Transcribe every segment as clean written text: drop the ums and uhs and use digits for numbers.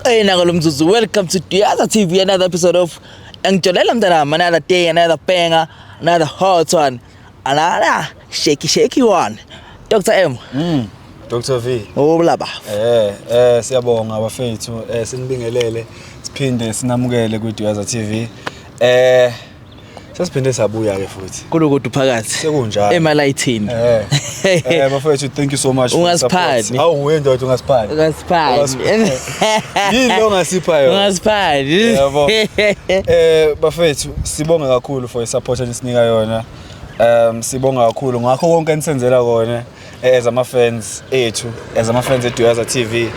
Hey, nako mzuzu, welcome to Duyaza TV, another episode of Ngijolela Mntanami, another day, another banger, another hot one, another shaky shaky one. Dr. M. Dr V. Ubulaba. Siyabonga bafethu, sinibingelele, siphinde sinamukele ku Duyaza TV. Sesiphinde sabuya ke futhi. Kulukudu phakathi. Sekunjalo. Emalayithini. Bafethu, thank you so much for the support. Ungasiphathi. Awu wendoda, ungasiphathi. Ungasiphathi. Yini lo ngasipha yona? Ungasiphathi. Yabo. Bafethu, sibonge kakhulu for i-support enisinika yona. Sibonga kakhulu ngakho konke enisenzela kona as ama fans ethu, as ama fans eDuyaza TV.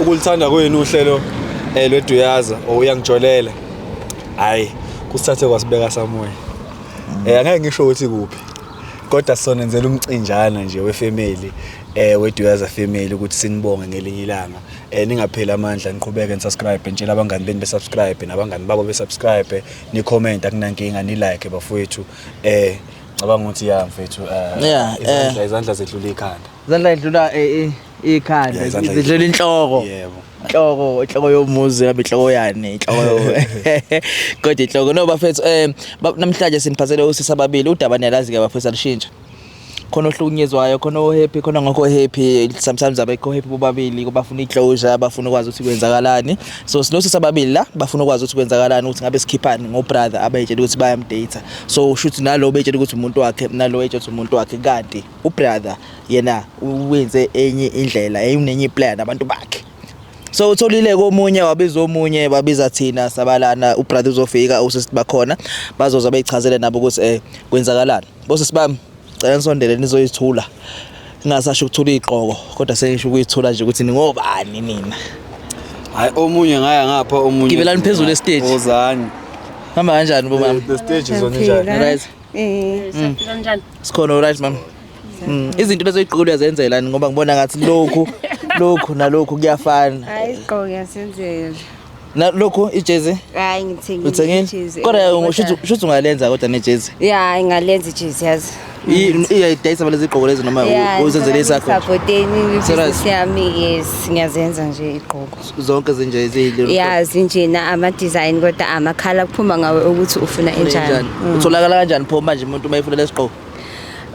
Ukulithanda kwenu uhlelo lweDuyaza or uyangijolela. Hayi, kusithathe kwasibeka somewhere. Angeke ngisho ukuthi kuphi. Kodwa sonenzela umcinjana nje wefamily, weDuyaza family, ukuthi sinibonge ngelinye ilanga. Ningapheli amandla, niqhubeke nisubscribe, nitshela abangani benu besubscribe nabangani babo besubscribe, ni comment, akunankinga, ni like bafowethu. Ngicabanga ukuthi ya mfethu, izandla izandla zedlula ikhanda. Izandla idlula ikhanda, Yeah, izandla zidlula inhloko. Yebo. Inhloko yomuzi, ngabe inhloko yani, inhloko kodwa inhloko. No bafethu, namhlanje siniphathele osisi ababili. Udaba niyalazi ke bafethu, alishintsha. Khona ohlukunyezwayo, khona ohappy, khona ngokho happy, sometimes abekho happy bobabili, bafuna iclosure, bafuna ukwazi ukuthi kwenzakalani. So sinosisi ababili la, bafuna ukwazi ukuthi kwenzakalani, ukuthi ngabe sikhiphani ngobrother abayitshela ukuthi bayamdate. So shuthi nalo beyitshela ukuthi umuntu wakhe, nalo eyitshela ukuthi umuntu wakhe, kanti ubrother yena uwenze enye indlela, enye plan nabantu bakhe. So utholile komunye, wabiza omunye, babiza thina, sabalana. Ubrother uzofika, usisi bakhona bazoza beyichazele nabo ukuthi kwenzakalani. Bosisi bami, cela nisondele nizoyithula, ngingasasho ukuthula igqoko, kodwa sengisho ukuyithula nje ukuthi ningobani nina. Hayi, omunye ngaya ngapha, omunye. Gibelani phezulu estage. Wozani. Hamba kanjani bomama? The stage is on njani? Right. Siyaphila, njani? Sikhona, right mama. Izinto lezo igqoko uyazenzelani, ngoba ngibona ngathi lokhu lokhu nalokhu kuyafana. Hayi, isigqoko ngiyasenzela. Na lokhu ijezi? Hayi, ngithengile. Uthengile? Ijezi, Kodwa shuthi ungalenza kodwa nejezi. Ya, ngingalenza ijezi, yazi. Iyayidayisa lezi igqoko lezi noma uzenzele isakho nje? Supporteni Serious? ibhizinisi yami, yes, ngiyazenza nje igqoko. Zonke zinje eziyile? Ya, zinjena ama-design, kodwa amakhala kuphuma ngawe ukuthi ufuna enjani. Utholakala kanjani pho manje umuntu uma efuna lesigqoko?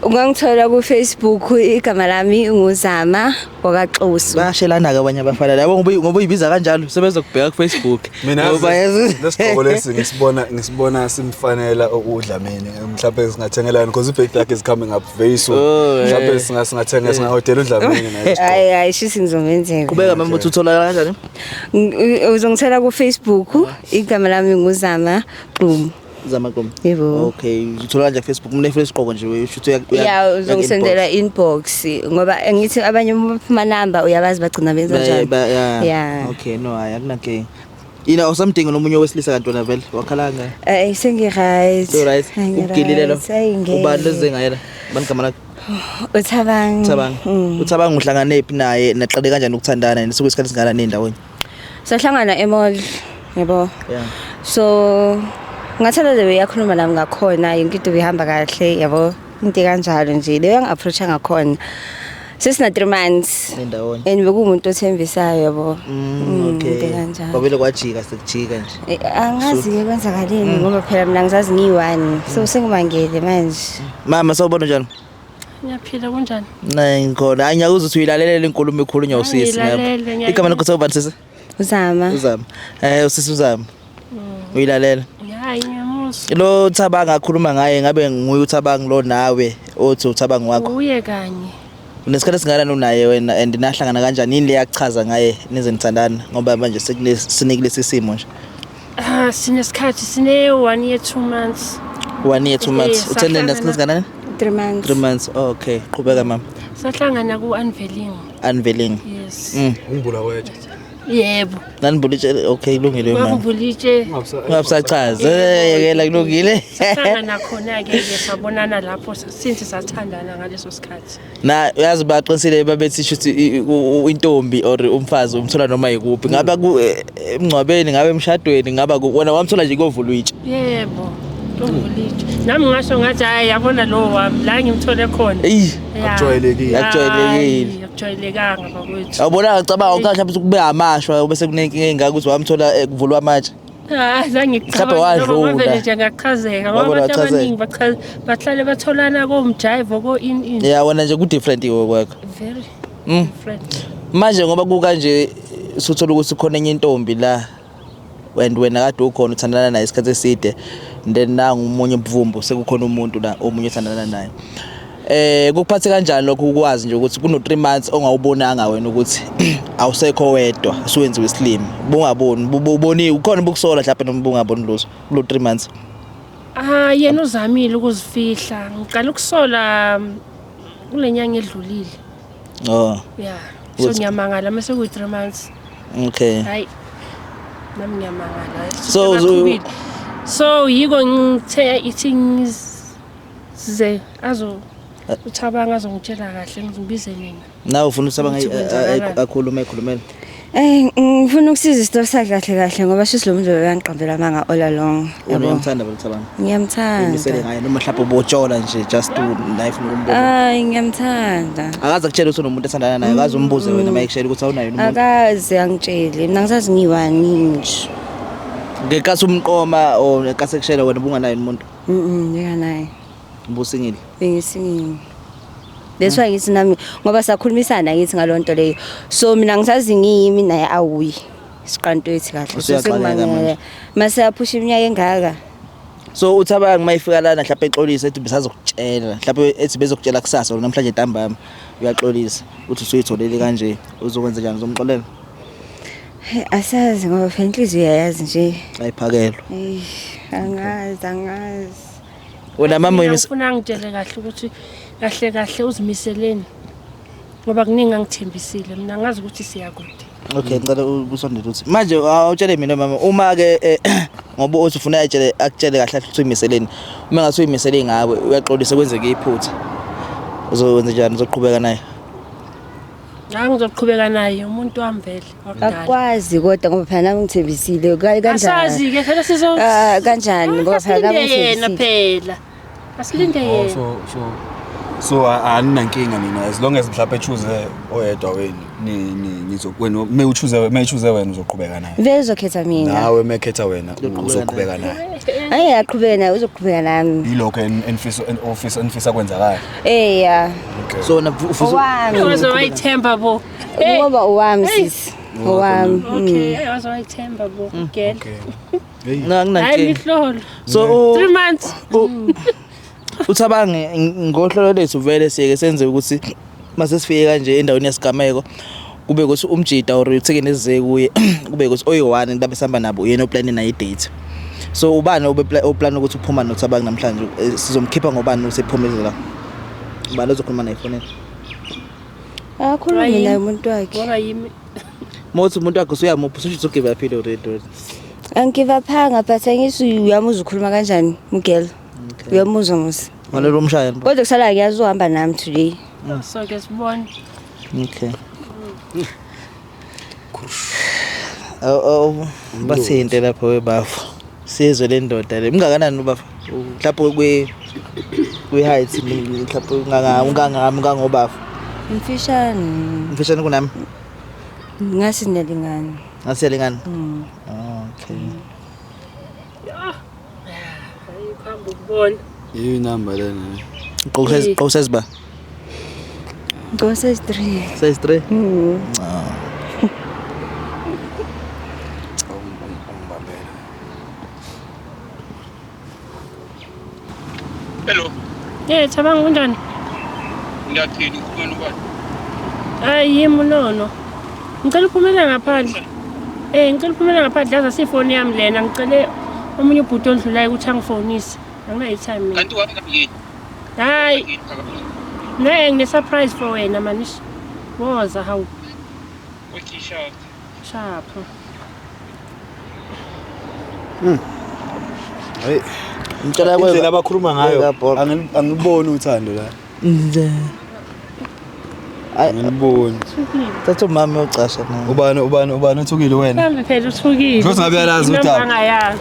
Ungangithola ku-Facebook, igama lami nguZama wakaXosu. Bayashelana-ke abanye abafana yabo, ngoba uyibiza kanjalo sebezokubheka ku-Facebook. Mina Ngoba lesigqoko lesi ngisibona simfanela uDlamini. Mhlawumbe singathengelana because ibirthday yakhe is coming up very soon. Oh, Mhlawumbe singathenga, singahodela uDlamini naye isigqoko. Hayi hayi, shisi ngizomenzela. Qhubeka mama, ukuthi utholakala kanjani? Uzongithola ku-Facebook, igama lami nguZama Xuma. Zama Xuma. Yebo. Okay, uthola kanjani ku-Facebook umuntu efuna isigqoko nje, ushuthi Ya, uzongisendela inbox, ngoba ngithi abanye amanamba uyabazi, bagcina benza njani. Ya. Okay, no, hayi, akunankinga. Yina awusamdingi nomunye wesilisa kanti wena vele wakhala ngaye? Sengi-right. So right. Ukugilile lo? Hayi, ngeke. Ubani leze ngayela? Bani igama lakhe? Uthabang. Uthabang. Uthabang uhlangane phi naye, naqale kanjani ukuthandana, nisuke isikhathi singakanani endawonye? Sahlangana emall, yabo. So ngathanda le yakhuluma nami ngakhona, yonke into ibihamba kahle, yabo, into kanjalo nje leyo yangi-approacha ngakhona. Sesina 3 months Nendawonye. and bekuwumuntu othembisayo, yabo. Okay. Into kanjalo. Kwabele kwajika, sekujika nje. Angazi-ke kwenzakaleni, ngoba phela mina ngizazi ngiyi-one, so sengimangele manje. Mama, sawubona, njani? Ngiyaphila, kunjani? Nayi ngikhona. Hayi, ngiyakuzwa ukuthi uyilalele inkulumo ekhulunywa usisi ngapha. Ngiyilalele, ngiyayilalele. Igama lakho sawubani sisi? Uzama. Uzama. Usisi Uzama. Uyilalela. Hayi, ngiyamuzwa. Lo Thabang akhuluma ngaye, ngabe nguye uThabang lo nawe othi uThabang wakho? Uye kanye. Unesikhathi esingakanani unaye wena, and nahlangana kanjani? Yini le yakuchaza ngaye nize nithandana, ngoba manje sekunesiniki lesi simo nje? Ah, sinesikhathi, sine 1 year 2 months. 1 year 2 months. Uthende Sahlangana- nesikhathi esingakanani? 3 months. 3 months. Oh, okay, qhubeka mama. Sahlangana ku unveiling. Unveiling. Yes. Ungibula wethu. Yebo. Nanibulitshe, okay, kulungile mama. Kwakubulitshe. Ungabusachaza. Yekela, kulungile. Sahlangana khona ke ke sabonana lapho, since sathandana ngaleso sikhathi. Na uyazi baqinisile babethi shuthi intombi or umfazi umthola noma yikuphi, ngaba emngcwabeni, ngabe emshadweni, ngaba wena wamthola nje kovula itshe? Yebo. Ungulitshe. Nami ngasho ngathi hayi yabona lo wami la ngimthole khona. Eyi. Ya. Akujwayelekile. Akujwayelekile. Hayi, Akujwayelekanga bakwethu. Awubona ngicabanga ukuthi mhlawumbe kube amashwa bese kunenkinga engaka ukuthi wamthola kuvulwa amatshe. Hayi zange Mhlawumbe wadlula. Ngavele nje ngachazeka ngoba Wabona abantu wachazeka. abaningi bahlale batholana komjive ko in in. Yeah wena nje ku different kwakho. Very different. Manje ngoba kukanje suthola ukuthi khona enye intombi la and wena kade ukhona uthandana naye isikhathi eside, then nangu umunye ubuvumbu sekukhona umuntu la omunye othandana naye. Kukuphathe kanjani lokho ukwazi nje ukuthi kuno 3 months ongawubonanga wena ukuthi awusekho wedwa usuwenziwe isilima, bungaboni uboni ukhona ubukusola mhlawumbe noma bungaboni lutho kulo 3 months? Ah, yena uzamile ukuzifihla. Ngiqala ukusola kule nyanga edlulile. Oh. Yeah. So ngiyamangala mase kuyi 3 months. Okay. Hayi. Nami ngiyamangala. So, So yiko ngithe ithi ngize azo uThabanga azongitshela kahle ngibize mina. Nawe ufuna uThabanga Ukuthi kwenzakalani. akhulume ekhulumela. Ngifuna ukusiza isitori sakhe kahle kahle ngoba shuthi lo muntu lo uyangiqambela amanga all along. Wena Yabo. uyamthanda vele uThabanga? Ngiyamthanda. Uyimisele ngaye noma mhlawumbe ubotshola nje just to life nokumbona. Hayi ngiyamthanda. Akaze akutshele ukuthi unomuntu athandana naye, akaze umbuze wena mayekushela ukuthi awunayo umuntu. Akaze angitshele. Mina ngisazi ngiyi-one nje. Ngenkathi umqoma or ngenkathi ekushela wena ubunganayo umuntu? Nginganaye. Ubusingile. Bengisingile. That's why ngithi nami ngoba sakhulumisana ngithi ngalonto leyo. So mina ngisazi ngiyimi naye awuyi. Siqanto ethi kahle. So Usuyaxakeka sekumangele. manje. Mase yaphusha iminyaka engaka. So uThabanga mayifika lana mhlawumbe exolisa ethi besazokutshela, mhlawumbe ethi bezokutshela kusasa or namhlanje ntambama uyaxolisa uthi usuyitholele kanje, uzokwenza njani, uzomxolela? Hey, asazi ngoba phela inhliziyo iyayazi nje. Ayiphakelwa. Eish, angazi angazi. Wena mama Mina uyimise ngifuna ngitshele kahle ukuthi kahle kahle uzimiseleni. Ngoba kuningi angithembisile mina ngazi ukuthi siyakude. Okay, ngicela usondele uthi. Manje awutshele mina mama uma ke ngoba uthi ufuna ayitshele akutshele kahle kahle ukuthi uyimiseleni. Uma ngathi uyimisele ngawe uyaxolisa kwenzeke iphutha. Uzokwenza njani, uzoqhubeka naye? Ngizoqhubeka naye umuntu wami vele wakudala. Akwazi kodwa ngoba phela nami ngithembisile kanjani? Asazi ke phela sizo Kanjani ngoba phela nami Asilinde yena ngithembisile. phela. Asilinde Oh, yena. so aninankinga nina as long as mhlawumbe choose oyedwa wenu ni nizokwenu may uchoose may choose wena uzoqhubeka naye. Vele uzokhetha mina. Nawe mekhetha wena Uzoqhubeka uzoqhubeka naye. Hayi aqhubeke naye uzoqhubeka nami. Yilokho enifisa ofisa enifisa kwenzakala. Eh ya. Okay. So wena ufisa Owami. Waze wayithemba bo. Hey. Ngoba owami Hey. sisi. Owami. Okay, waze wayithemba bo. Girl. Okay. Hey. Na Hayi nginankinga. mihlolo. So 3 months. uThabange ngohlelo lethu vele siyeke senze ukuthi mase sifike kanje endaweni yesigameko kube ukuthi umjida or utheke neze kuye kube ukuthi oyi-one labe sihamba nabo uyena oplane naye idate. So ubani oplan ukuthi uphuma noThabang namhlanje, sizomkhipha ngobani usephumelele la? Ubani ozokhuluma naye efonini? Akhulume naye umuntu wakhe. Ngoba yimi. Mothi umuntu wakhe usuyamupha usho ukuthi ugive up already. Angive uphanga but angithi uyamuzwa ukhuluma kanjani Mugelo. Uyamuzwa musi. Ngalelo umshaya. Kodwa kusala ngiyazi uhamba nami today. So ke sibone. Okay. Oh, bathinte lapho webafo. Sizwe le ndoda le. Mngakanani ubafo? Mhlawumbe kwi height mhlawumbe ungangami ungangobafo. Mfishane. Mfishane kunami. Ngasi niyalingana. Ngasi yalingana. Okay. Hayi khamba ukubona. Yiyo inamba lena. Qo size ba? Go size 3. Size 3? Ungibambele. Hello. Eh Thabang kunjani? Ngiyaphila, ukhuluma nobani? Hayi yimi nono. Ngicela uphumele ngaphandle. Ngicela uphumele ngaphandle yazi asifoni yami lena ngicele omunye ubhuti ondlulayo ukuthi angifonise. Anginayo time mina. Kanti wami yini? Hayi, ne ngine surprise for wena manish. Woza hawu. Okay, sharp. Sharp. Hey, Ngicela indlela abakhuluma ngayo angiliboni uthando la. Nje. Angiliboni. Thatha umama uyocasha na. Ubani uthukile wena? Mhlawumbe phela uthukile. Futhi ngabe uyalazi udaba. Angayazi.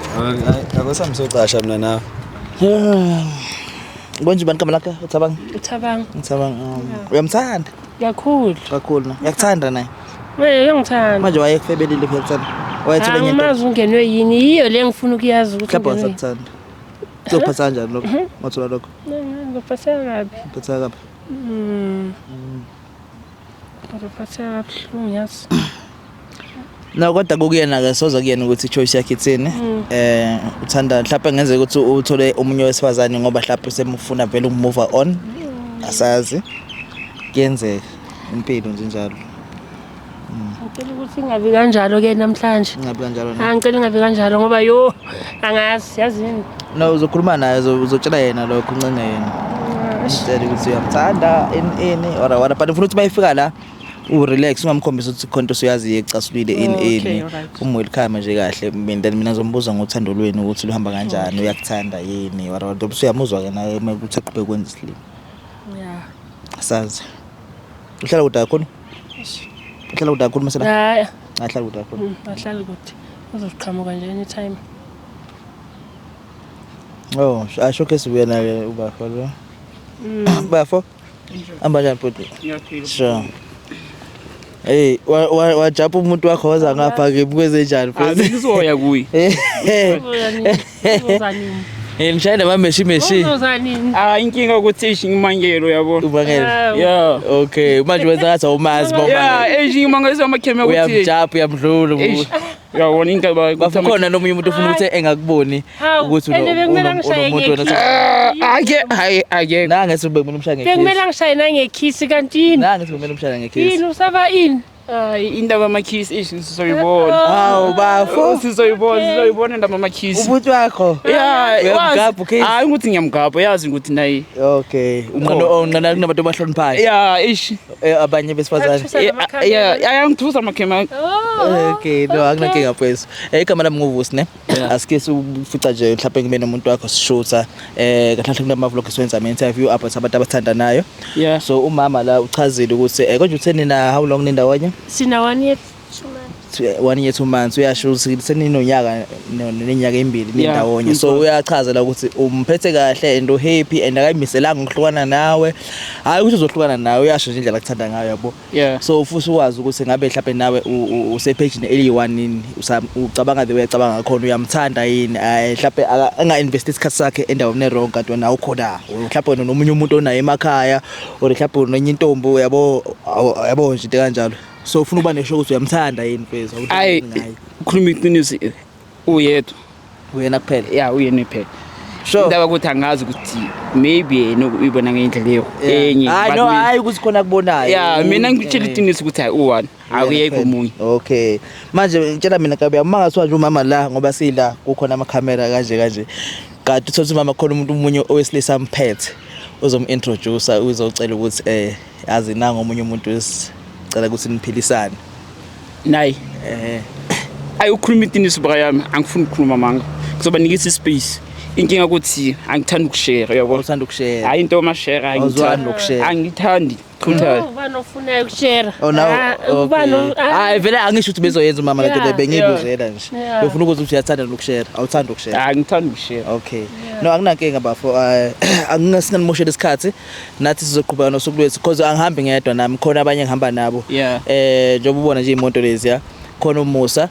Akusami socasha mina nawe. Konje bani igama lakhe? Uthabang? Uthabang. Uthabang. Uyamthanda? Kakhulu. Kakhulu na. Uyakuthanda naye? Eh, uyangithanda. Manje wayekufebelile phela uthanda. Wayethola enye intombi. Angimazi ungenwe yini, yiyo le ngifuna ukuyazi ukuthi Mhlawumbe ungenwe yini. wasakuthanda. Uzophatha kanjani lokho? Wathola lokho. Ngizophatheka kabi. Uphatha kabi. Ngizophatheka kabuhlungu yazi. No, kodwa kukuyena ke, soza kuyena ukuthi i-choice yakhe ithini. Uthanda mhlawumbe ngenzeka ukuthi uthole omunye wesifazane ngoba mhlawumbe semufuna vele uku-move on. Asazi. Kuyenzeka impilo nje njalo. Ngicela ukuthi ingabi kanjalo ke namhlanje. Ingabi kanjalo na. Ah, ngicela ingabi kanjalo ngoba yo angazi yazini. No, uzokhuluma naye, uzotshela yena lokho, uncenge yena. Umtshele ukuthi uyamthanda ini ini or what, but ufuna ukuthi mayifika la u-relax, ungamkhombisa ukuthi khona into osuyaziyo ecasulile ini Okay, ini. alright. Um-welcome nje kahle mina, then mina ngizombuza ngothando lwenu ukuthi luhamba kanjani, uyakuthanda yini, what what, bese uyamuzwa ke naye uma ukuthi aqhubeke kwenza isilimo. Yeah. Asazi. Uhlala kude kakhulu? Uhlala kude kakhulu masela? Hayi, Ahlala kude kakhulu. Ahlali kude. Uzoqhamuka nje anytime. Oh, asho ke sibuya naye ubafo lo. Bafo? Hamba njani bhuti? Ngiyaphila. Sure. Hey, wajumpa umuntu wakho waza ngapha ke, kwenze njani Ah, futhi? ngizoya kuye. Uzoya nini? Uzoza nini? Eh, nishayela namameshi meshi. Uzoza nini? Ah, inkinga ukuthi eish ngimangelo yabo. Ubangela. Yeah. Okay, manje wenza ngathi awumazi Yeah, boma. eish ngimangaliswa amakhemera ukuthi Uyamjumpa, uyamdlula. eish. Uyabona into ba Bafo, khona nomunye umuntu ofuna ukuthi engakuboni Hawu, ukuthi and bekumele angishaye unomuntu wena. ngekhisi. Ake hayi ake. Nange sibe kumele umshaye Bekumele ngekhisi. angishaye nangekhisi kanti yini? Nange sibe umshaye ngekhisi. Yini usaba ini? Hayi, indaba yamakhisi eish sizoyibona. Hawu bafo. Sizoyibona, sizoyibona indaba yamakhisi. Ubuthi wakho. Yeah, Uyamgabha ukhisi? Hayi ukuthi ngiyamgabha, yazi ukuthi naye. Okay. Unqono onqana kunabantu abahloniphayo. Yeah, eish. Abanye besifazane. Athusa namakhamera. Yeah, ayangithusa amakhemera. Oh. Okay, no, akunankinga mfowethu. Igama lami nguVusi ne. Asike siufica nje mhlawumbe ngibe nomuntu wakho sishutha. Kahle kahle kunama vlog esiwenza ama interview about abantu abathandanayo. Yeah. So umama la uchazile ukuthi konje utheni na, how long nindawonye? Sina 1 year 2 months. 1 year 2 months, uyasho ukuthi seninonyaka neminyaka emibili nindawonye. So uyachaza la ukuthi umphethe kahle and uhappy and akayimiselanga ukuhlukana nawe. Hayi ukuthi uzohlukana nawe, uyasho nje indlela akuthanda ngayo yabo. So futhi ukwazi ukuthi ngabe mhlawumbe nawe usepage eliyi-1 yini, ucabanga the way acabanga ngakhona, uyamthanda yini, mhlawumbe anga-invest isikhathi sakhe endaweni e-wrong kanti wena awukhona, mhlawumbe wena nomunye umuntu onaye emakhaya or mhlawumbe unenye intombi yabo, yabo nje into kanjalo. So ufuna ukuba nesho ukuthi uyamthanda yini mfethu, awuthandi Hayi, ngaye? ukhuluma iqiniso, uyedwa. Uyena kuphela? Yeah, uyena kuphela. Sure. Indaba ukuthi angazi ukuthi maybe yena uyibona ngendlela leyo enye. Hayi but no, hayi ukuthi khona kubonayo. Yeah, mina ngikutshela iqiniso ukuthi hayi u-one, akuyekho omunye. Okay, manje ngitshela mina kabi, uma ngathiwa nje umama la, ngoba sila kukhona amakhamera kanje kanje, kanti uthola ukuthi umama khona umuntu omunye owesilisa amphethe, uzom-introduce, uzocela ukuthi yazi nangu omunye umuntu esicela ukuthi niphilisane. Naye ayi, ukhuluma iqiniso bra yami, angifuni ukukhuluma manga, ngizobanikisa ispace. Inkinga ukuthi angithandi ukushare, uyabona. Uthanda ukushare? Hayi, into yomashare. Awuzwani nokushare? Angithandi total. Oh, ubani ofunayo ukushare? Oh no. Ah, ubani Hayi vele angisho ukuthi bezoyenza umama lento le, bengiyibuzela nje. Befuna ukuthi uyathanda nokushare, awuthanda ukushare? Angithandi ukushare. Okay. No, akunankinga bafo. Angingasinganimoshela isikhathi. Nathi sizoqhubeka nosuku lwethu because angihambi ngedwa nami, khona abanye engihamba nabo. Njengoba ubona nje imoto lezi ya. Khona uMusa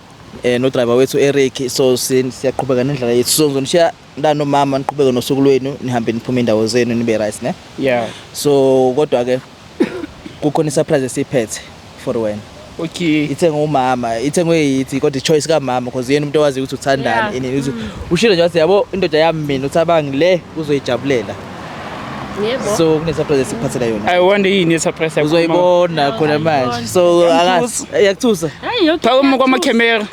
no driver wethu Eric, so siyaqhubeka nendlela yethu. So ngizonishiya la nomama, niqhubeke nosuku lwenu, nihambe niphume indawo zenu, nibe right ne. Yeah. So kodwa ke kukhona isurprise esiphethe for wena. Ithengwe umama, ithengwe yithi, kodwa i-choice kamama because yena umuntu owaziyo ukuthi uthandani. Ini ukuthi ushilo nje wathi yabo indoda yami mina uthabangi le uzoyijabulela. So kune-surprise esikuphathela yona. I wonder yini i-surprise yakhuluma. Uzoyibona khona manje. So angazi, iyakuthusa. Hayi, yonke Phambi iyakuthusa. kwamakhemera,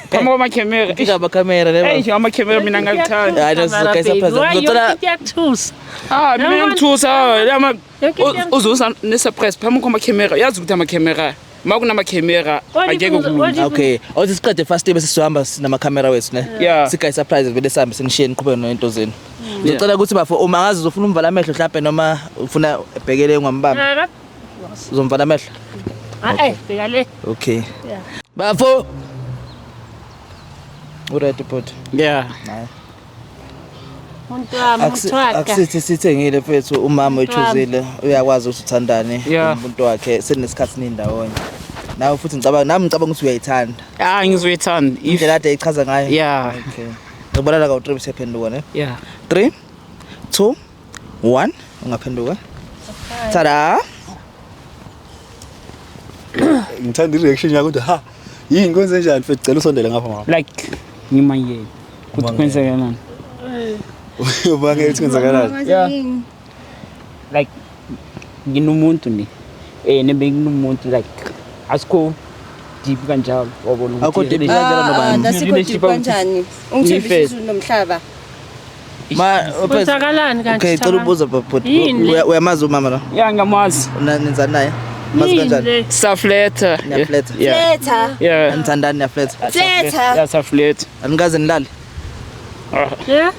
phambi kwamakhemera. Inkinga amakhamera le. Eyi, amakhemera mina ngikuthanda. Hayi, no, Iyakuthusa, sizogaya baby. surprise. Why, Ngizocela- yonke into iyakuthusa. Ah, mina Yabona? ngithusa lama. Yonke into iyakuthusa. Uzusa ne-surprise phambi kwamakhemera, yazi ukuthi amakhemera, ma kunamakhemera What if angeke kulunge. what if- Okay, awuthi siqede fast bese sizohamba sinamakhamera wethu ne. Yeah. Sigaye surprise vele, sihambe sinishiye niqhubeke nento zenu. Ngicela ukuthi bafo, uma ngazi uzofuna umvala amehlo mhlambe noma ufuna ebhekele ungambamba. Ah, Uzomvala amehlo. ah, bheka le. Okay. Yeah. Bafo. Uready bhuti? Yeah. Nayi. Muntu wami, uthwaka. Akusithi sithengile mfethu, umama uyithuzile, uyakwazi ukuthi uthandane umuntu wakhe, senesikhathi nindawonye. Nawe futhi ngicabanga, nami ngicabanga ukuthi uyayithanda. Ah, ngizoyithanda if Indlela ade ayichaza ngayo. Yeah. Okay. Ngibona la ka 3 siyaphenduka ne. Yeah. 3 2 1 ungaphenduka. Tada. Ngithanda i-reaction yakho ukuthi ha yini kwenze njani mfethu, cela usondele ngapha mama. Like ngimangele ukuthi kwenzekalani. Ubangela ukuthi kwenzakalani? Yeah. Like nginomuntu ne nebe nginomuntu, like asikho deep kanjalo, wabona ukuthi Akukho deep kanjalo nobani? Nasikho deep kanjani? Ungithembisa izulu nomhlaba. Ma Kwenzakalani kanti? Okay, cela ubuza bhuti. Yini le? Uyamazi umama lo? Yeah, ngiyamazi. Nenzani naye? Mazi Yini kanjani? le? Safletha. Niyafletha? Yeah. Fletha. Yeah. Anithandani, niyafletha? Fletha. Yeah, safletha. Anikaze nilale? Eh?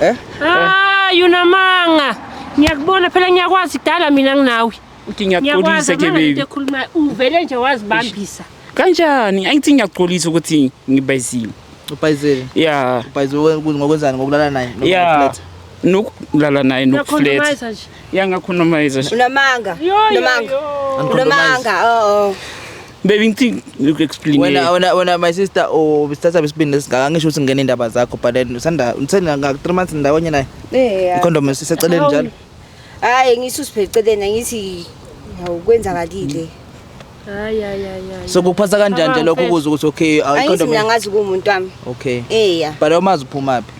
Eh? Ah, unamanga. Ngiyakubona phela, ngiyakwazi kudala mina nginawe. Uthi Ngiyakwazi ngiyaxolisa ke amanga into baby. ekhulumayo. Uvele nje wazibambisa. Kanjani? Angithi ngiyaxolisa ukuthi ngibayisile. Ubhayizile. Yeah. Ubhayizile ngokwenzani, ngokulala naye? Noma Yeah. ngokufletha? Nokulala naye nokufletha. Uyakhondomize nje. Yeah, ngakhondomize. Unamanga. Yo, yo, Unamanga. yo. Unamanga. Oh oh. Baby, ngithi ngiku-explain. Wena my sister, ubisithatha besibindi esingaka, ngisho ukuthi ngene indaba zakho, but then usanda usenda nga 3 months ndawonye naye. Eh. Icondom iseceleni njalo. Hayi, ngisusi pheceleni ngithi awukwenzakalile. Hayi hayi hayi. hayi. So kuphatha kanjani nje lokho Abangifethu. ukuze ukuthi okay, Angithi icondom. mina ngazi kuwumuntu wami. Okay. Eya. But awumazi uphumaphi.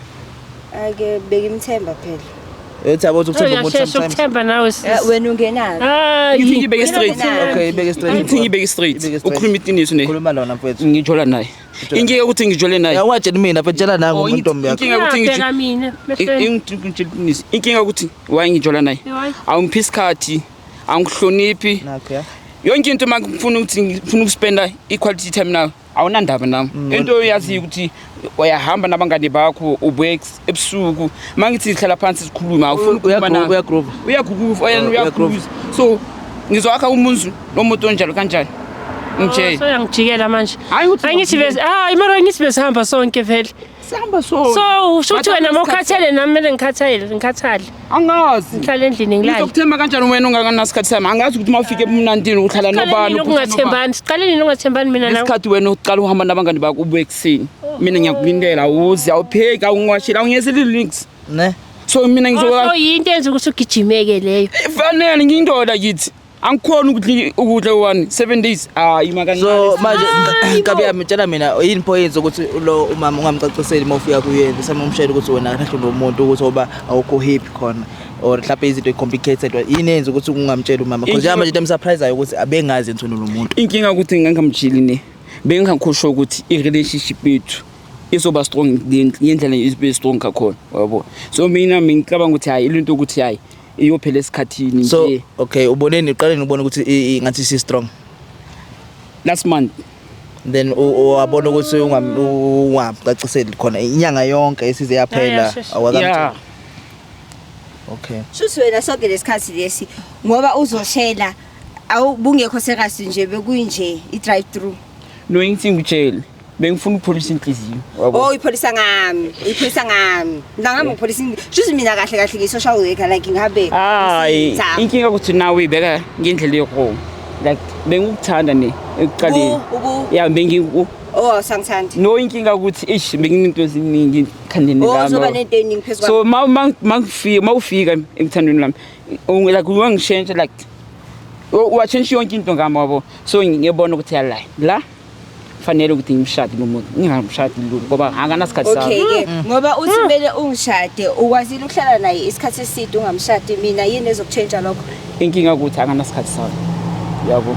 Ake bekimthemba phela. Uthi yabo ukuthi ukuthemba umuntu Uyashesha sometimes. ukuthemba nawe sis. Wena ungenaphi? Hayi. Ngithi ngibeke straight. Okay, ibeke straight. Ngithi ngibeke straight. Ibeke straight. Ukhuluma iqiniso ne. Khuluma lona mfethu. Ngijola naye. Inkinga ukuthi ngijole naye. Ya ungatsheli mina mfethu, tshela nangu Oh, umuntu yakho. inkinga ukuthi Uyabheka mina. Mehlweni. ngitshela inkinga ukuthi why ngijola naye. Why? Awungiphi isikhathi, awungihloniphi. Nakho ya. Yonke into mangifuna ukuthi ngifuna ukuspenda i-quality time nawe, awunandaba nami. Into oyaziyo ukuthi uyahamba nabangani bakho, ubuye ebusuku. Mangithi sihlala phansi sikhuluma, awufuni ukukhuluma nami. Uyagroove. Uyagroove, Uyagroove. uyagroove. So ngizowakha umuzi nomuntu onjalo kanjani? Ngitshele. So uyangijikela manje. Hayi ukuthi Angithi bese hayi mara ngithi besihamba sonke vele. sihamba so. So usho ukuthi But wena akusikhathi- mawukhathele nami kumele ngikhathale, ngikhathale. Angazi. Ngihlale endlini ngilale. Ngizokuthemba kanjani wena ungakanasikhathi sami? Angazi ukuthi uma ufike ebumnandini uhlala Siqale nobani. nini uphutha nobani. ukungathembani? Siqale nini ukungathembani mina nawe? Ngesikhathi wena uqala uhamba nabangani bakho ubuye ekuseni. Mina ngiyakulindela, awuzi, awupheki, awungiwasheli, awungiyenzeli links. Ne? So mina Oh, so ngizoba yinto enza ukuthi ugijimeke leyo. fanele ngiyindoda kithi. Angikhoni ukudla ukudla one 7 days. Hayi makancane. So manje nkabi yami, tshela mina yini pho yenza ukuthi lo umama ungamcaciseli uma ufika kuye, bese umshela ukuthi wena kahle nomuntu ukuthi oba awukho happy khona or mhlawumbe izinto complicated, yini yenza ukuthi ungamtsheli umama? Because njengamanje into emsurprise ukuthi abengazi into nomuntu. Inkinga ukuthi ngangamtsheli ne. Bengingakhosho ukuthi i-relationship yethu izoba strong ngendlela ibe strong ngakhona, yabo. So mina ngicabanga ukuthi hayi into ukuthi hayi iyophela esikhathini So nje. okay, uboneni uqale ubone ukuthi ngathi si strong. Last month. Then wabona ukuthi ungamcaciseli khona inyanga yonke esize yaphela Iyashesha. awakamtsheli. Yeah. Okay. Shuthi wena sonke lesikhathi lesi ngoba uzoshela awubungekho serious nje, bekuyinje i-drive through. No, ngithi ngitshele. Bengifuna ukupholisa inhliziyo. Oh, uyipholisa ngami, uyipholisa ngami. Mina ngami ngipholisa. Shuthi mina kahle kahle ngi-social worker, like ngihambe. Hayi, ngisiza. inkinga ukuthi nawe uyibeka ngendlela e-wrong. Like bengikuthanda ne ekuqaleni. Ubu Yeah, bengiku Oh, awusangithandi. No, inkinga ukuthi eish benginento eziningi ekhandeni Oh, uzoba lami. nento eningi phezu So kwami. ma mangifika mawufika emthandweni lami, like wangishintsha, like watshintsha yonke into ngami, wabo. So ngiyabona ukuthi yala la fanele ukuthi ngimshade lo muntu, ngingamshadi lo ngoba akanasikhathi Okay sami. ke, ngoba uthi kumele ungishade, ukwazile ukuhlala naye isikhathi eside ungamshadi mina, yini ezokutshentsha lokho? Inkinga ukuthi akanasikhathi sami, yabo,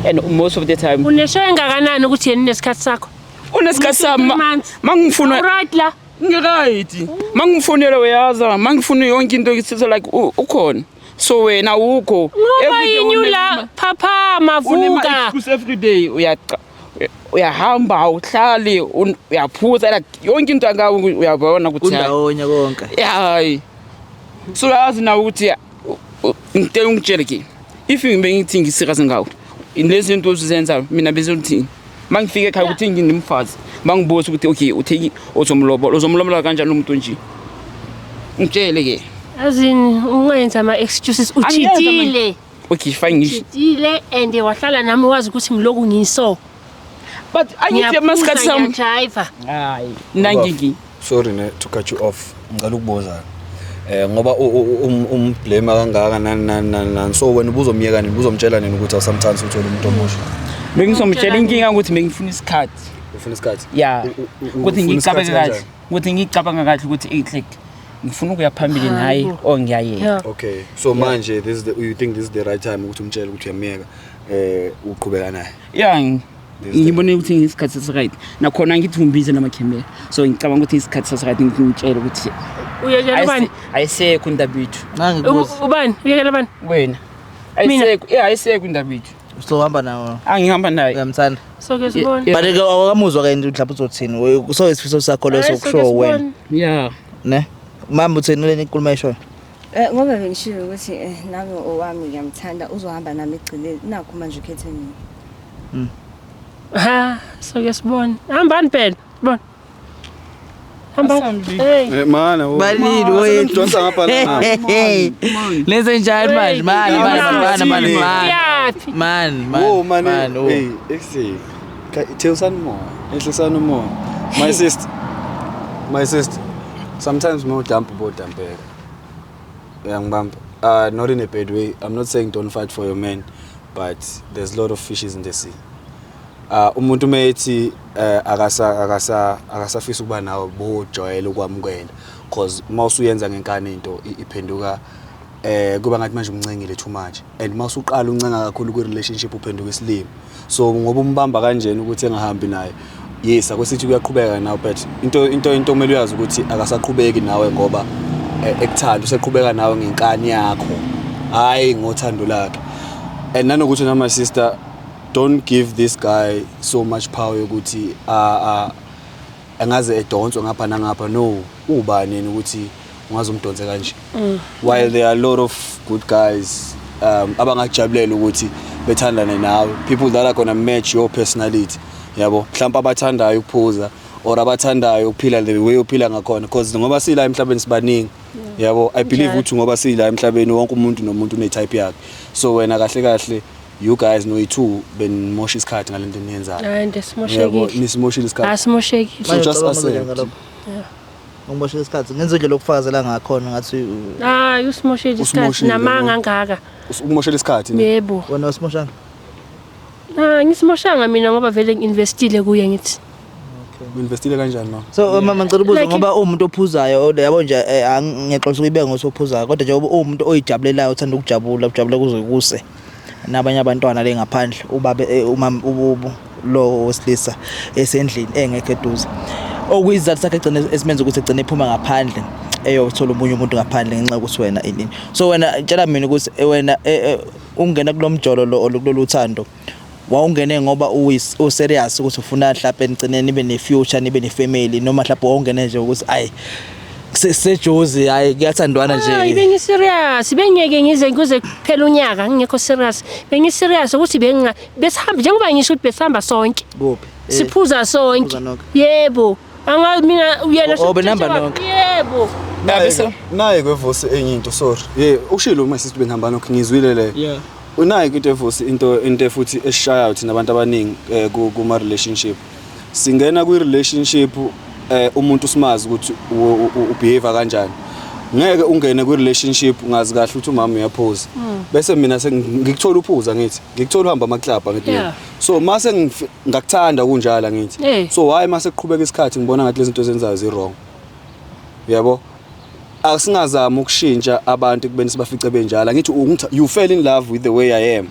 and most of the time Unesho engakanani ukuthi yena unesikhathi sakho? Unesikhathi sami. Three months. Mangifuna Right la. Ngiright. Mangifonela uyaza, mangifuna yonke into ngisiza, like ukhona. So wena awukho. Ngoba Every day yini la phaphama vuka. Excuse every day uyaqa uyahamba, awuhlali, uyaphuza, like yonke into angawe uyabona ukuthi hayi. Kundawonye konke. Hayi. So yazi nawe ukuthi ngicela ungitshele ke. If ngibe ngithi ngiserious ngawe, lezi zinto ozizenza mina bezothini? Mangifika ekhaya ukuthi nginomfazi, bangibuza ukuthi okay, utheki uzomlobola, uzomlobola kanjani umuntu nje? Ngitshele ke. Azini ungenza ama-excuses Angiyenzi uchitile. Okay, fine ngisho. Uchitile and wahlala nami wazi ukuthi ngiloku ngiso. But angithi amasikhathi sami. Ngiyajiva. Hayi, nangiki. Sorry ne to cut you off. Ngicela ukubuza. Ngoba umblame kangaka nani nani nani nani. So wena ubuzomyeka nini? Ubuzomtshela nini ukuthi awusamthandi uthola umuntu omusha? Bengizomtshela inkinga ukuthi bengifuna isikhathi. Ufuna isikhathi? Ya. Ukuthi Ufuna ngicabange isikhathi kahle. kanjani? Ukuthi ngicabanga kahle ukuthi it's like ngifuna ukuya phambili naye Hayibo. or ngiyayeka. Yeah. Okay. So manje this is the you think this is the right time ukuthi umtshele ukuthi uyamyeka uqhubeka naye. Yeah. This is the- Ngibone ukuthi ngesikhathi sesi-right. Nakhona ngithi ngimbize namakhemera. So ngicabanga ukuthi isikhathi sesi-right ngimtshele ukuthi Uyekela ubani? ayisekho indaba yethu. Nangikubuza. Ubani? Uyekela ubani? Wena. Mina? Ayisekho, yeah, ayisekho indaba yethu. Usohamba nawo. Angihamba naye. Uyamthanda. Soke sibone. Yeah. But ke awakamuzwa ke mhlawumbe uzothini? So isifiso sakho leso Hayi, soke kusho wena. sibone. Yeah. Ne? Mama uthini le inkulumo ayishoyo? Ngoba bengishilo ukuthi nami owami ngiyamthanda uzohamba nami egcineni nakho manje ukhethe mina. Ha, soke sibone. Hambani phela. Bona. Hambani. Asambi. Hey. Mana Balili wethu. Donsa ngapha la. Lenze njani manje? Mani mani mani mani mani. Uyaphi? Man, man. Wo man. man, oh. Hey, exe. Thewusani umoya. Ehlisani umoya. My sister. My sister. Sometimes more dump bo dumpeka. Uyangibamba. Not in a bad way. I'm not saying don't fight for your man, but there's a lot of fishes in the sea. Umuntu methi akasa akasafisa ukuba nawe bojwayele ukwamukela because mawusuyenza ngenkani into iphenduka kuba ngathi manje umncengile too much and mawusuqala uncenga kakhulu kwi relationship uphenduka isilimo. So ngoba umbamba kanjena ukuthi engahambi naye, yes akwesithi kuyaqhubeka nawe, but into kumele uyazi ukuthi akasaqhubeki nawe ngoba ekuthanda, useqhubeka nawe ngenkani yakho, hayi ngothando lakhe. And nanokuthi na my sister, don't give this guy so much power yokuthi angaze edonswe ngapha nangapha. No, ubani yena ukuthi ungaze umdonse kanje, while there are a lot of good guys abangakujabulela ukuthi bethandane nawe, people that are gonna match your personality, yabo, mhlawumbe abathandayo ukuphuza or abathandayo ukuphila the way uphila ngakhona, because ngoba sila emhlabeni sibaningi, yabo. I believe Njalo. ukuthi ngoba sila emhlabeni wonke umuntu nomuntu une type yakhe, so wena kahle kahle you guys know two benimosha isikhathi ngalento eniyenzayo. Hayi, Yabo, ndisimoshekile. nisimoshile isikhathi. Asimoshekile. So just Manje ucabanga accept. ngalokho? Ngimoshela isikhathi ngenza indlela okufakazela ngakhona ngathi Hayi, usimoshile isikhathi Usimoshile, namanga no. angaka. Ukumoshela isikhathi ne? Yebo. wena wasimoshana. Ah, ngisimoshanga mina ngoba vele ngi-investile kuye ngithi. Uinvestile kanjani ma? So mama ngicela ukubuza Like- ngoba uwumuntu ophuzayo yabo nje ngiyaxolisa ukuyibeka ngokuthi ophuzayo kodwa nje uwumuntu oyijabulelayo uthanda ukujabula ujabula kuze kuse nabanye abantwana le ngaphandle ubabe umama ububu lo wesilisa esendlini engekho eduze okuyizathu sakhe egcine esimenza ukuthi egcine ephuma ngaphandle eyothola omunye umuntu ngaphandle ngenxa yokuthi wena inini. So wena tshela mina ukuthi wena ungena kulomjolo lo kulolu uthando wawungene ngoba userious ukuthi ufuna mhlawumbe nigcine nibe ne-future nibe ne-family noma mhlawumbe wawungene nje ukuthi ayi sejozi hayi kuyathandwana Hayi, nje. bengi-serious bengeke ngize kuze kuphela unyaka ngingekho serious. Bengi-serious ukuthi benginga besihamba njengoba ngisho ukuthi besihamba sonke. Kuphi? Siphuza sonke. Siphuza nonke. Yebo. Anga mina uyena Oh, benihamba nonke. Yebo. Naye kwevosi enye into, sorry. Yeah, ushilo my sister benihamba nokho ngizwile le. Yeah. Unayo into evosi into futhi esishayayo thina abantu abaningi kuma relationship. Singena kwi relationship umuntu simazi ukuthi ubehave kanjani. Ngeke ungene kwi relationship ungazi kahle ukuthi umama uyaphuza. Bese mina ngikuthola uphuza ngithi, ngikuthola uhamba ama club ngithi. Yeah. So mase ngakuthanda kunjalo ngithi. Eh. So why mase kuqhubeka isikhathi ngibona ngathi lezi zinto zenzayo zi wrong. Yabo? Asingazami ukushintsha abantu kubeni sibafice benjalo. Ngithi you fell in love with the way I am.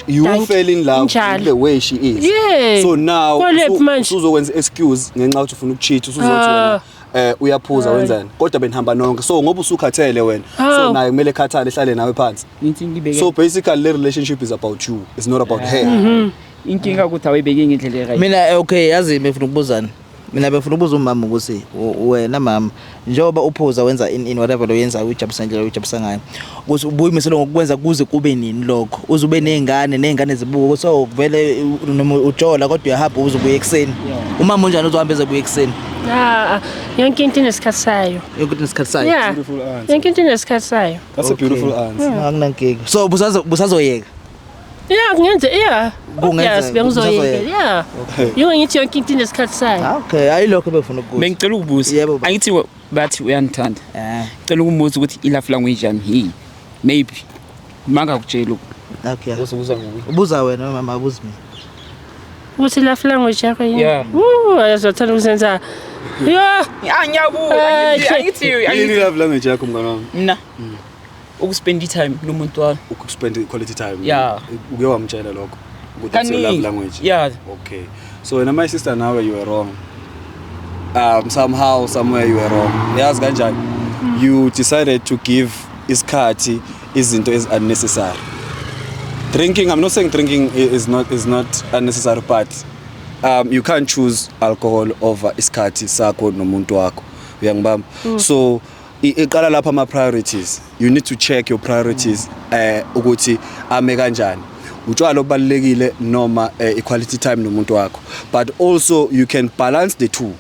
You Thank fell in love with Injalo. the way she is. Yeah. So now Kwalephi manje? usuzokwenza excuse ngenxa yokuthi ufuna ukucheat, usuzothi Ah. wena uyaphuza Hayi. wenzani. Kodwa benihamba nonke. So ngoba usukhathele wena, so Hawu. naye kumele ekhathale ehlale nawe phansi. Ngithi ngibeke. So basically the relationship is about you. It's not about her. Inkinga ukuthi awuyibeke ngendlela e-right. Mina okay yazi ngifuna ukubuzana. Mina befuna ukubuza umama ukuthi wena mama, njengoba uphuza wenza in whatever lo yenzayo, ujabulisa indlela ojabulisa ngayo, ukuthi ubuyimisele ngokwenza kuze kube nini lokho, uze ube ney'ngane, ney'ngane zibuke ukuthi oh vele noma ujola kodwa uyahamba uze ubuye ekuseni. Umama unjani uzohamba eze buye ekuseni? Ah, yonke into inesikhathi sayo. Yonke into inesikhathi sayo. Yeah. Beautiful answer. Yonke into inesikhathi sayo. That's a beautiful answer. Akunankinga. So busazoyeka. Yeah, kungenze yeah. Kungenzeka, Yes, bengizoyeka. busazoyeka. Yeah. Yiko ngithi yonke into inesikhathi sayo. Ah, okay, ayilokho ebefuna ukubuza. Bengicela ukubuza. Yebo, baba. Angithi bathi uyangithanda. Eh, Ngicela ukumubuza ukuthi i-love language yami yini. Maybe mangakutsheli. Okay. Uzobuza nguwe. Ubuza wena mama, abuzi mina. Ukuthi love language yakho yini? Yeah. Azothanda ukuzenza. Yeah. Ah, ngiyabuza. Angithi Yini love language yakho, mngani wami? Mina ukuspend time nomuntu wami. Ukuspend quality time. Yeah. Uke wamtshela lokho ukuthi that's your love Kaningi. language? Yeah. Okay. So wena, my sister, nawe you were wrong. Somehow somewhere you were wrong. Yazi kanjani? You decided to give isikhathi izinto is unnecessary. Drinking, I'm not saying drinking is not unnecessary, but you can't choose alcohol over isikhathi sakho nomuntu wakho. Uyangibamba? So iqala lapha ama priorities. You need to check your priorities ukuthi ame kanjani. Utshwala obalekile noma equality time nomuntu wakho. But also you can balance the two.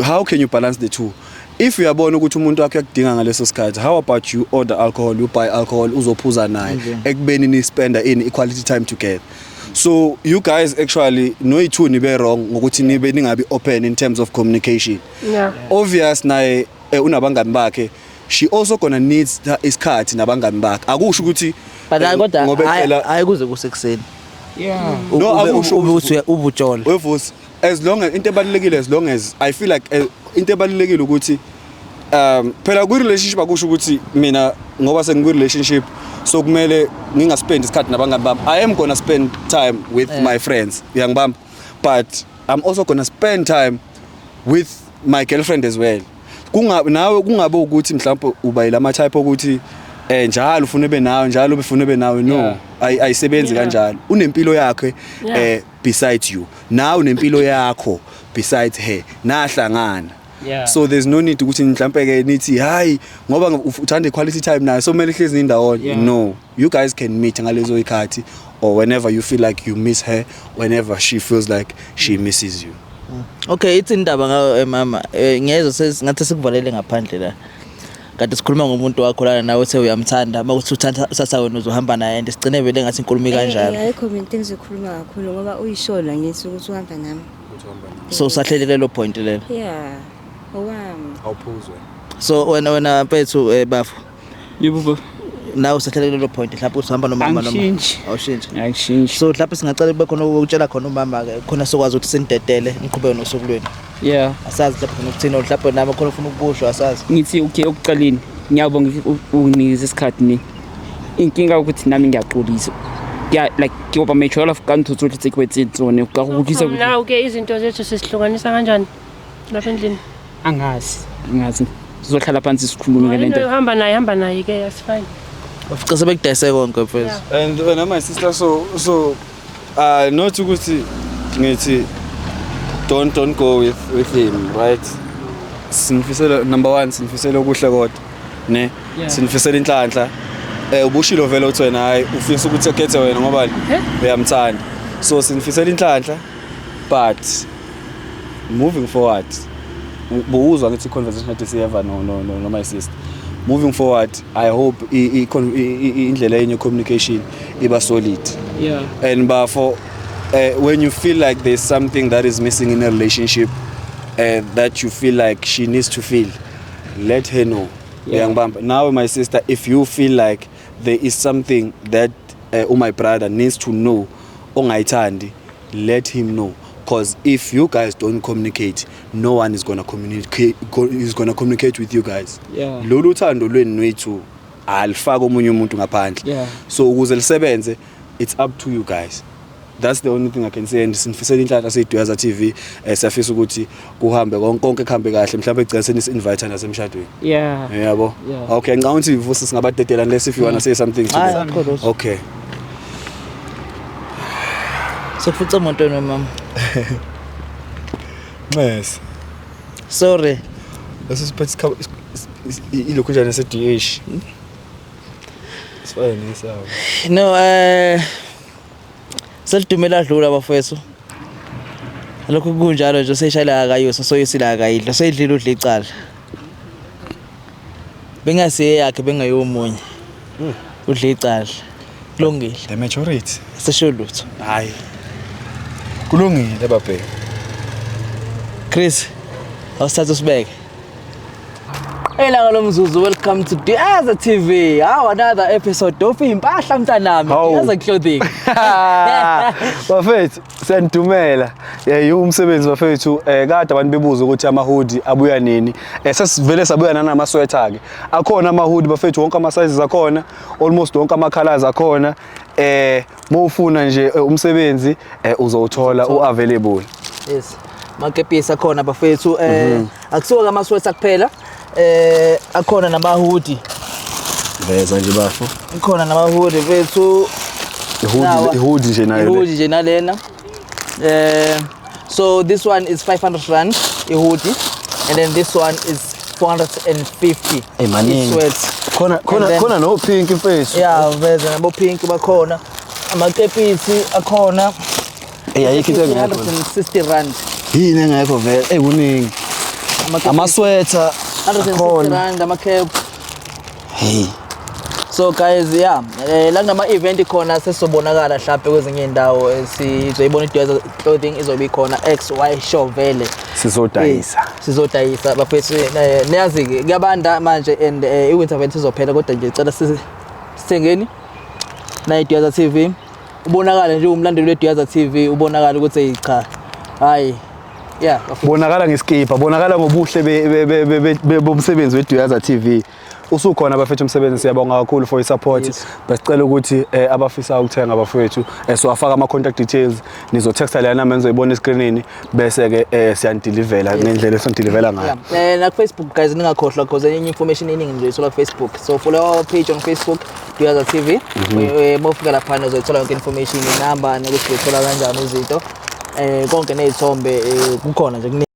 How can you balance the two? If uyabona ukuthi umuntu wakho uyakudinga ngaleso sikhathi, how about you order alcohol, you buy alcohol, uzophuza naye ekubeni ni spenda in equality time together. So you guys actually noyi-two nibe wrong ngokuthi nibe ningabi open in terms of communication. Obvious naye unabangani bakhe, she also gonna needs isikhathi nabangani bakhe. Akusho ukuthi But hayi kodwa ngoba hayi kuze kusekuseni. No, akusho Ube uthi ubujola. Wevusi, as long as into ebalulekile, as long as I feel like into ebalulekile ukuthi phela kwi relationship, akusho ukuthi mina ngoba sengiku relationship so kumele ngingaspend isikhathi nabangani bami. I am gonna spend time with my friends, uyangibamba, but I'm also gonna spend time with my girlfriend as well. Kunga nawe kungabe ukuthi mhlawumbe uba yilama type ukuthi njalo ufuna ube nawe, njalo ubefuna ube nawe, no. Ayisebenzi kanjalo. Unempilo yakhe besides you, nawe unempilo yakho besides her, nahlangana. So there's no need ukuthi mhlambe ke nithi hayi ngoba uthanda quality time nayo so kumele ihlezi indawonye. No, you guys can meet ngalezo ikhathi or whenever you feel like you miss her, whenever she feels like she misses you. Okay, ithi indaba ngayo mama, ngiyezwa ngathi sikuvalele ngaphandle la. Kade sikhuluma ngomuntu wakho lana, nawe uthe uyamthanda, makuthi uthatha usatha wena uzohamba naye and sigcine vele ngathi inkulumo kanjalo. Ayikho mina into engizokhuluma kakhulu ngoba uyishola ngithi ukuthi uhamba nami. So usahlele lelo point lelo. Yeah. Owami. Awuphuzwe. So wena mfethu, bafo, Yebo baba. nawe usahlele lelo point mhlawumbe uzohamba nomama noma Angishintshi. awushintshi? Angishintshi. So mhlawumbe singacela kube khona ukutshela khona umama ke khona sokwazi ukuthi sinidedele niqhubeke nosuku lwenu. Asazi mhlawumbe khona ukuthini or mhlawumbe nami khona ufuna ukusho, asazi. Ngithi okay, okuqaleni ngiyabonga unginikeza isikhathi ni. Inkinga ukuthi nami ngiyaxolisa. Ya, like ke kopa maitshwarelo ka ntho tsotlhe tse ke wetseng tsone ka go utlwisa. From now ke izinto zethu sesihlukanisa kanjani lapha endlini? Angazi, angazi. Sizohlala phansi sikhulume ngale Into nto. uhamba naye, hamba naye ke, that's fine. Ufica sebekudayise konke, mfethu. And wena, my sister, so not ukuthi ngithi don't go with him, right? Sinifisela, number 1, sinifisela okuhle kodwa ne. Sinifisela inhlanhla. Ubushilo vele uthi wena hayi ufisa ukuthi akhethe wena ngoba uyamthanda, so sinifisela inhlanhla, but moving forward, buwuzwa ngithi conversation kade siyeva no my sister, moving forward I hope indlela yenye communication iba solid. And but for when you feel like there's something that is missing in a relationship that you feel like she needs to feel, let her know. Uyangibamba? Now, my sister, if you feel like there is something that my brother needs to know ongayithandi, let him know, because if you guys don't communicate, no one is gonna communicate is gonna communicate with you guys. Lolu thando lwenu nwethu alifaka omunye umuntu ngaphandle. So ukuze lisebenze, it's up to you guys. That's the only thing I can say, and sinifisela inhlanhla siyiDuyaza TV. Siyafisa ukuthi kuhambe konke, konke kuhambe kahle, mhlawumbe egcina senisi-invite nasemshadweni. Yabo. Yeah. Okay, ngicabanga ukuthi vusi singabadedela unless if you wanna say something to Hayi, them. akukho lutho. Okay. Sokufica emotweni, mama. Nxese. Sorry. Leso siphethe ilokhu njani se-DH. Sifane nesabo. No, selidumela dlula bafethu. Lokhu kunjalo nje, seyishayela akayuso, soyisila akayidla, seyidlile, udla icala. Bengasiye yakhe, bengayomunye. Udla icala. Kulungile. The majority. Sisho lutho. Hayi. Kulungile babheki. Chris, awusithathe usibeke. Elanga lomzuzu, welcome to Diaza TV. How another episode of Impahla mntanami. Hawu. Diaza Clothing. Bafethu, siyanidumela. Yiwo umsebenzi bafethu. Kade abantu bebuza ukuthi ama-hoodie abuya nini. Sesivele sabuya nanama-sweater ke. Akhona ama-hoodie bafethu, wonke ama-sizes akhona, almost wonke ama-colors akhona. Mawufuna nje umsebenzi uzowuthola u-available. Yes. Makepisi akhona bafethu. Akusiwo ama sweater kuphela. Akhona nama hoodie. Veza nje bafo. Ikhona nama hoodie mfethu. I-hoodie, i-hoodie nje nayo le. I-hoodie nje nalena. So this one is 500 rand i-hoodie, and then this one is 450. Eh, maningi. I-sweat. Khona khona And then- khona no pink mfethu. Yeah, veza nabo pink bakhona. Amakepisi akhona. Ayikho into engekho. 160 rand. Yini engekho vele? Kuningi. Amakepisi Ama-sweater 160 akhona. rand ama-cap. Hey. So guys, yeah, la kunama event khona sesobonakala mhlawumbe kwezinye indawo, sizoyibona iDuyaza Clothing izobe ikhona XY show vele. Sizodayisa. Sizodayisa bafethu. Niyazi ke kuyabanda manje and i-winter event izophela, kodwa nje cela sithengeni na iDuyaza TV, ubonakale nje umlandeli weDuyaza TV, ubonakale ukuthi hey cha, hayi, yeah bafethu. Bonakala ngeskipa, bonakala ngobuhle bomsebenzi weDuyaza TV. Usukhona bafethu umsebenzi, siyabonga kakhulu for i-support. Besicela ukuthi abafisa ukuthenga bafethu, siwafaka ama contact details, nizotexta lana namba nizoyibona escreenini, bese ke siyanidilivela ngendlela esonidilivela ngayo. Yeah. Na Facebook guys, ningakhohlwa, because enye information eningi nje uyithola ku Facebook. So follow our page on Facebook, Duyaza TV. Mawufika lapha uzoyithola yonke information, inamba nokuthi uyithola kanjani izinto. Konke nezithombe, kukhona nje kuningi.